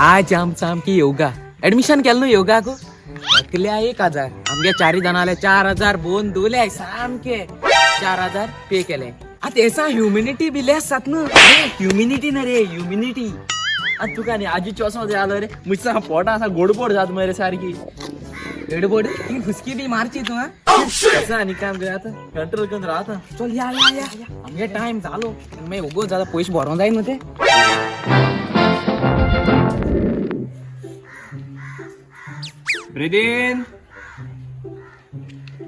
आज आमचा आमकी योगा ऍडमिशन केलं न्हू योगाक. एकल्या 1000 आमगे चारी जाणाले 4000 बोन दुले सामके 4000 पे केले. आता एसा ह्युमिनिटी बी लेस जात न्हू. ह्युमिनिटी ना रे, ह्युमिनिटी. आता तुका न्ही आजी चोसमा आलो रे, मुझसा पोटा असा गोडबोड जात मरे सारखी. गडबड ही फुसकी बी मारची तू. हा कसं आणि काम कर आता, कंट्रोल करून राहता. चल या या या या. आमगे टाइम झालो, मागीर उगो जाला, पयशे भरोंक जाय न्हू ते. Breathe in.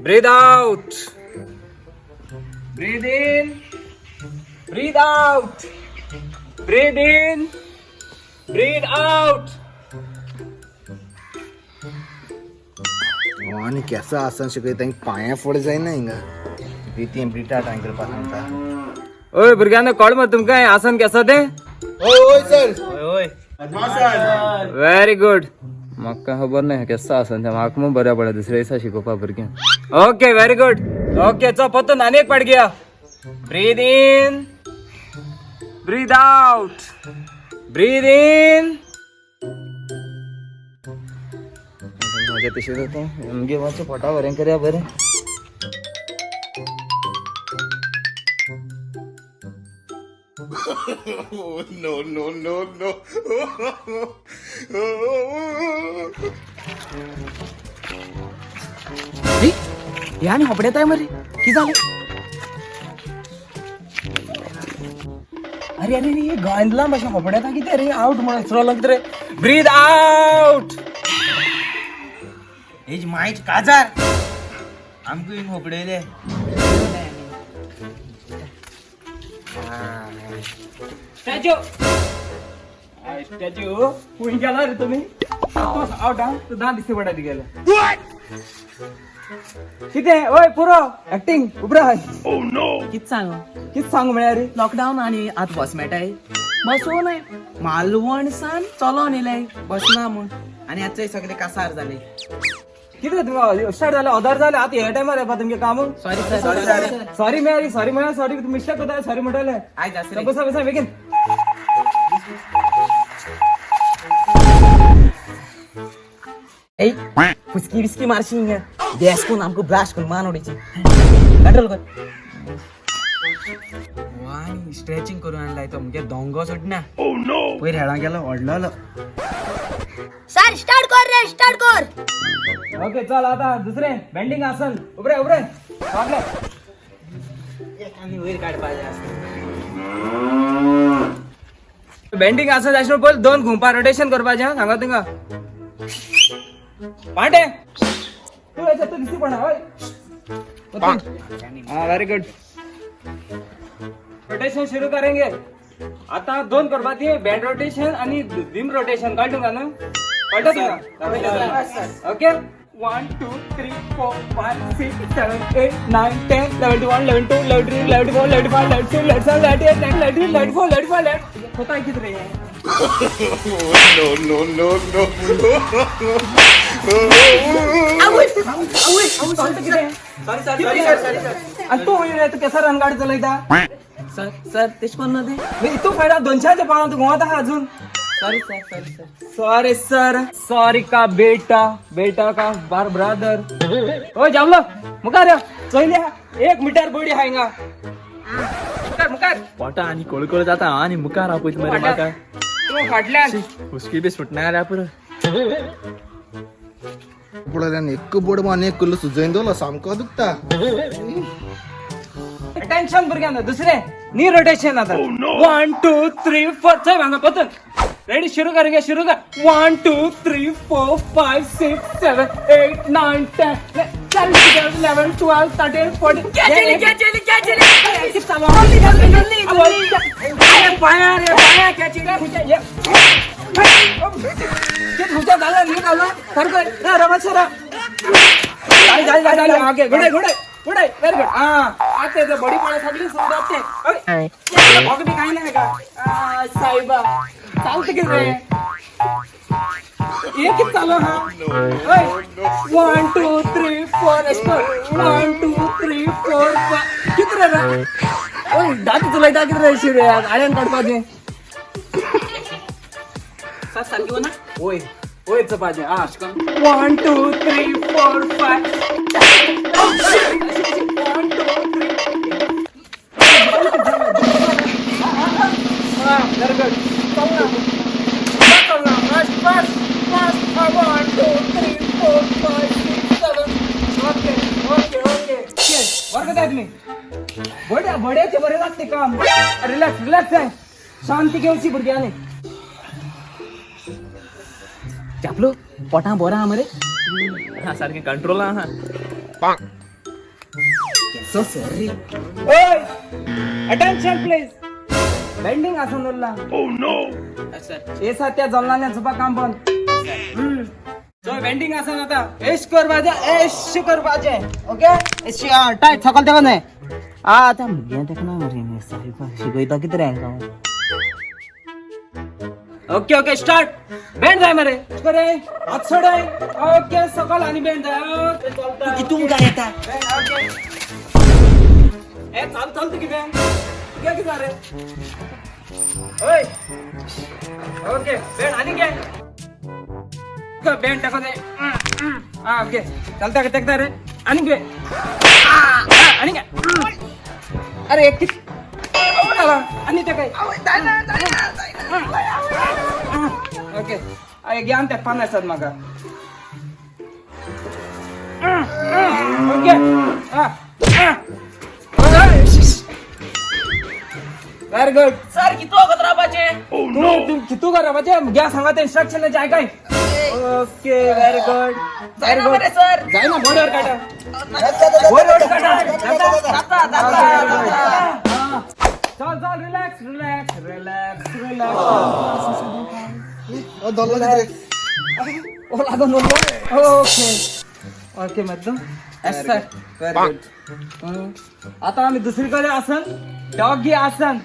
Breathe out. Breathe in. Breathe out. Breathe in. Breathe out. आनी केसा आसन शिकयता, तांकां पांया फुडें जायना हिंगा. ब्रिथींग ब्रिटा टायम करपा सांगता. ओय भुरग्यांनो, कळ मग तुमकां हें आसन केसो तें? ओय सर. Very good. म्हाका खबर ना केसो आसन तें, म्हाका मग बरें पडलें दुसऱ्या दिसा शिकोवपा भुरग्यांक. Okay, very good. ओके, चल परतून आनी एक पाट घेया. Breathe in, breathe out, breathe in. म्हज्या पिशे जाता आमगे, मातशें पोटा बरें करया बरें. No no no no. हे हे आनी होपडेताय मरे, कितें जालें? अरे अरे अरे, गोंयतला भाशेन होपडेता कितें रे? आवट म्हणून दुसरो कितें रे? ब्रीद आउट. हेज मायच काजार आमकां हिंग होपडयले. स्टॅच्यू, स्टॅच्यू खंय गेला रे तुमी? आवट. हा, तूं दांत दिसते पडटा तुगेले. कितें ओय, पुरो एक्टिंग उपराय. कितें सांगू? कितें सांगू म्हळ्यार रे? लॉकडावन आनी आतां बस मेळटाय? बसो न्हय, मालवण सान चलोन येयले बसना म्हूण, आनी आतां सगळे कासार जाले. कितें तुमकां स्टार्ट जालें, ऑर्डर जालें, आतां ह्या टायमार येवपा तुमगें काम? Sorry sir, sorry. सॉरी म्हळ्यार सॉरी, म्हळ्यार सॉरी. तूं मिस्टेक करता, सॉरी म्हणटलें. आयज आस रे. बसा बसा बेगीन. ए फुसकी बिस्की मारशी हिंगा गॅस कोण आमकां ब्लास्ट करून मान उडयची. कंट्रोल कर. आनी स्ट्रेचिंग करून आणलाय तो मुगे दोंगो सुटना. पयर हेळा गेलो व्हडलो. सर, स्टार्ट कर रे, स्टार्ट कर. ओके, चल आता दुसरें बेंडिंग आसन. उबरे उबरे आपले. आनी वयर काडपाचें आसता. बेंडिंग आसन जाशे पयलीं दोन घुंवपा रोटेशन करपाचें. हां, सांगा तुमकां पांटे तूं हेच्या तूं दिसती पडना हय. हां, व्हेरी गुड. रोटेशन सुरू करेंगे आता. दोन करपाची बँड रोटेशन आणि बीम रोटेशन. कळटा तुमकां न्हू? कळटा तुमकां? Okay, 1 2 3 4 5 6 7 8 9 10 11 1 11 2 11 3 11 4 11 5 11 6 11 7 11 8 9 11 11 4 11 5 11. होता किती रे? No no no no. Sorry sir. आणि तू वयर तूं केसर रन गाडी चलयता? सर सर, तेश कोण न्हू ते. तूं फायदा दोनशांच्या पावला तूं घुंवत आहा अजून. Sorry sir, sorry sir. Sorry sir, sorry का बेटा, बेटा का बार ब्रदर. ओ जावलो, मुखार यो. चोयल्या 1 मिटर बॉडी हाय हिंगा. मुखार मुखार. पोटा आनी कोळकोळ जाता आनी मुखार आपयत मरे म्हाका. तूं फाटल्यान. हुस्की बी सुटना जाल्यार पुरो. पळयल्यान एक बोड मान एक किलो सुजयन दवरलो, सामको दुखता. टेन्शन भुरग्यांना. दुसरे नी रोटेशन आता. 1 2 3 4. चल हांगा परतून रेडी, सुरू करेंगे, शुरू कर. 1 2 3 4 5 6 7 8 9 10 11 12 13 14. अरे पाया रे पाया, क्या चीज है? Ghude Ghude Ghude, very good. हा, आता ते बडी पाडा सगळी सुंदर ते. अरे बी काही नाही का साहेबा? चालतं की रे? एक चालू. हा, 1 2 3 4, 1 2 3 4 5. किती रे? ओय दादी, तुला किती रे? शिरे आळ्यान काडपाचें. सर सारकी ना. वयर वयर चपाचें. आं, 1 2 3 4 5. 1 2 3. Very good. चल ना, चल ना, fast fast fast. 1 2 3 4 5 6 7. Okay okay okay. बरं का तुम्ही बड्या बड्याचे बरे लागते काम. रिलॅक्स रिलॅक्स आहे, शांती घेऊची भुरग्याने. चापलो पोटा बरा हा मरे. हा, सारखें कंट्रोल आहा. केसो सर रे. ओय, अटेन्शन प्लीज. बेंडिंग आसन उरला. सर. हे सात्या जमला झोपा काम बंद. सो बेंडिंग आसन आता एश करपाचें, एश करपाचें. ओके, एश टायट सकल तेका न्हय. आतां भुरग्यां तेका ना मरे, शिकयता कितें रे हांकां. Okay okay, start. बेंड जाय मरे, करे हात सोडाय. ओके, सकल आनी बेंड जाय. ओके, चलता. कितून काय येता. ओके, ए चाल चाल, तू कितें तुगे कितें रे. ओय, ओके, बेंड आनी घे, बेंड टाको दे. हा, ओके, चलता का तेकता रे. आनी घे, आनी घे. अरे एक कित आनी ते काय. ओके, घे ते पान आसात म्हाका. Okay, very good. सर, कितू वखत रावपाचें? तू कितू करपाचें घ्या सांगा ते इन्स्ट्रक्शन आयकाय. ओके, व्हेरी गुड, व्हेरी जायना गुड. मरे सर. जायना, बोर्डवर काटा, बोर्डवर काटा. जाता जाता. चल चल, रिलॅक्स रिलॅक्स रिलॅक्स रिलॅक्स. ओ धरलो कितें रे? ओ लागून. Okay okay, madam. Sir, very good. आता आम्ही दुसरीकडे आसन, डॉगी आसन.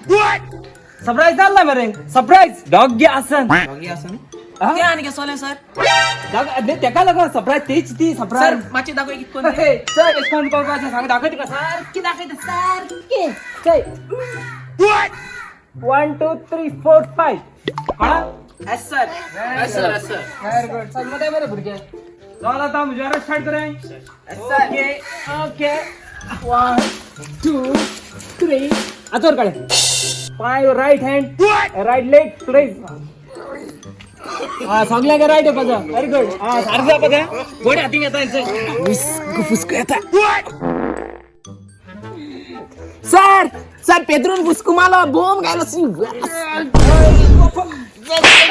सरप्राईज झाला मरे, सरप्राईज डॉगी आसन. डॉगी आसन हा? ते आनी केसोलें सर. तेका लागून सरप्राईज तीच ती सर, सरप्राईज. मातशी दाखय कित कोण. सर, एश कोण सांग, दाखय तुका सारकी दाखयता सारकी. 1 2 3 4 5 कळा. Yes sir, yes sir, yes sir. Very good. चल मग बरे भुरगे, चल आता मुजवारा स्टार्ट कराय. Sir. Okay okay, 1 2 3. आतोर काढे पाय, right hand, right leg please. हा, सगळ्यांक रायट येवपाचो. Very good. हा, सारकें जावपाचें. गोडे हातीन येता हेंचे. फुसको येता सर. सर, पेत्रून फुसकू मारलो, बोम घालो. सर,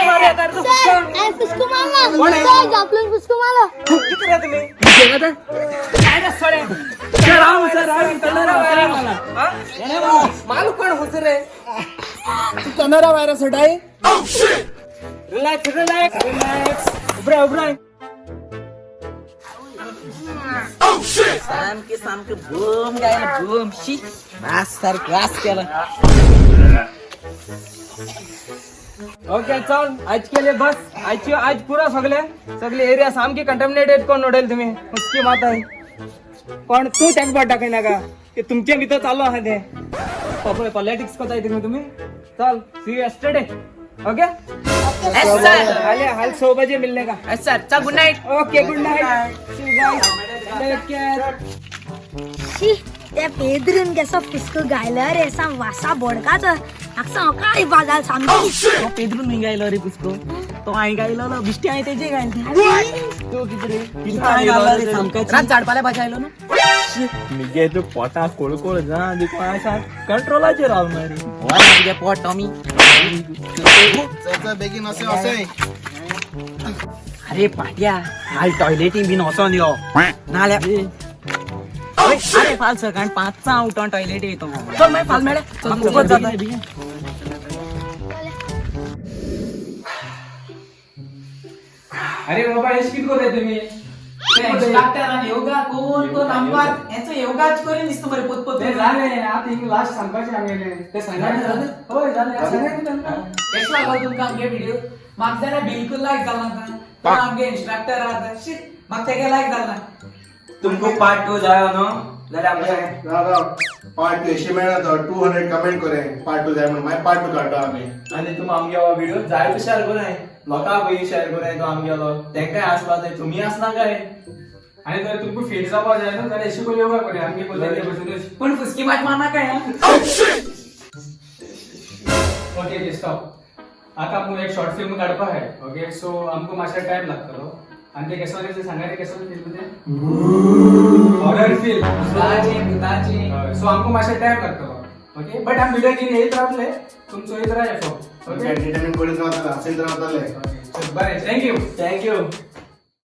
हांवें फुसको मारला. सर, झापलून फुसको मारला. किती रे तुम्ही काय रे सडे? सर, हांव सर, हांव कन्नडा व्हायरस मारला. माल कोण होत रे कन्नडा व्हायरस होताय. Relax relax relax. उभरे उभरे. सामके सामके बोम गायला बोम. शी वास, सारखं वास केला. ओके, चल आज के लिए बस. आज आज पुरा सगळे सगळे एरिया सामकी कंटामिनेटेड कोण उडयल तुम्ही उसकी मात आहे. कोण तू त्याक बोट दाखय नाका, ते तुमच्या भितर चालू आहा ते पॉलिटिक्स कोताय तुम्ही तुम्ही. चल, see yesterday. Okay. Yes sir. हाले हाल 100 बजे मिलने का. एस सर, चल, good night. Okay, good night. See you guys, take care. शी, त्या पेद्रून केसो फुसको घायलो रे, साम वासा बोडकाचो. म्हाका सांग काय बाजाल सामकी. तो पेद्रून खंय गायलो रे पुस्को? तो हांवें गायलो बिश्टी, हांवें तेजे गायलो. तूं कितें रे? हांवें घालो रे सामकाची. रात झाडपाल्या भाजी आयलो न्हू. मिगे तूं पोटा कोळकोळ जा देखून आसा कंट्रोलाचेर राव मरे. तुगे पोट टॉमी. चल चल, बेगीन असें असें. अरे पाट्या, हाल टॉयलेटीन बीन वचोन यो नाल्यार. अरे फाल सकाळ 5 उठोन टॉयलेट येतो. चल मागीर फाल मेळ्या, खूबच जाता. अरे बाबा, हे कित कोताय तुम्ही? योगा कोण कोण आमकां हेचो योगाच करून दिसता मरे पोत. ते झाले आता, हिंग लास्ट सांगपाचें आमगेलें ते सांगा. होय, झाले, सांगा तांकां. केशें लागलो तुमकां आमगे व्हिडिओ? म्हाका जाल्यार बिलकुल लायक जाल ना. पण आमगे इन्स्ट्रक्टर आहा, शीत, म्हाका तेगे लायक जाल ना. तुमको पार्ट 2 जायो न्हू जाल्यार आमचें राव राव, पार्ट 2 एशी मेळना तो 200 कमेंट करे पार्ट 2 जाय म्हणून, मागीर पार्ट 2 काडटा आमी. आनी तुमी आमगे हो व्हिडिओ जाय तशें कोनाय. लोकांक पयलीं शेअर करूं तो आमगेलो, तेंकाय आसपा जाय. तुमी आसना काय? आनी जर तुमकां फिट जावपा जाय न्हू जाल्यार अशी करून योगा करूया आमगे पद्दती बसून. पण फुसकी मात मारना काय हा? Okay okay, stop. आता आमकां एक शॉर्ट फिल्म काडपा आहाय. ओके, सो आमकां मातशें टायम लागतलो. आनी ते केसो ते सांगा रे, केसो फिल्म ते? Horror film. भुताची, भुताची. सो आमकां मातशें टायम लागतलो. ओके, बट आमी व्हिडिओ घेवन येयत रावतले, तुमचो येयत राव एफर्ट. ओके. एंटरटेनमेंट करीत रावतले, हांसयत रावतले. बरें, thank you. Thank you.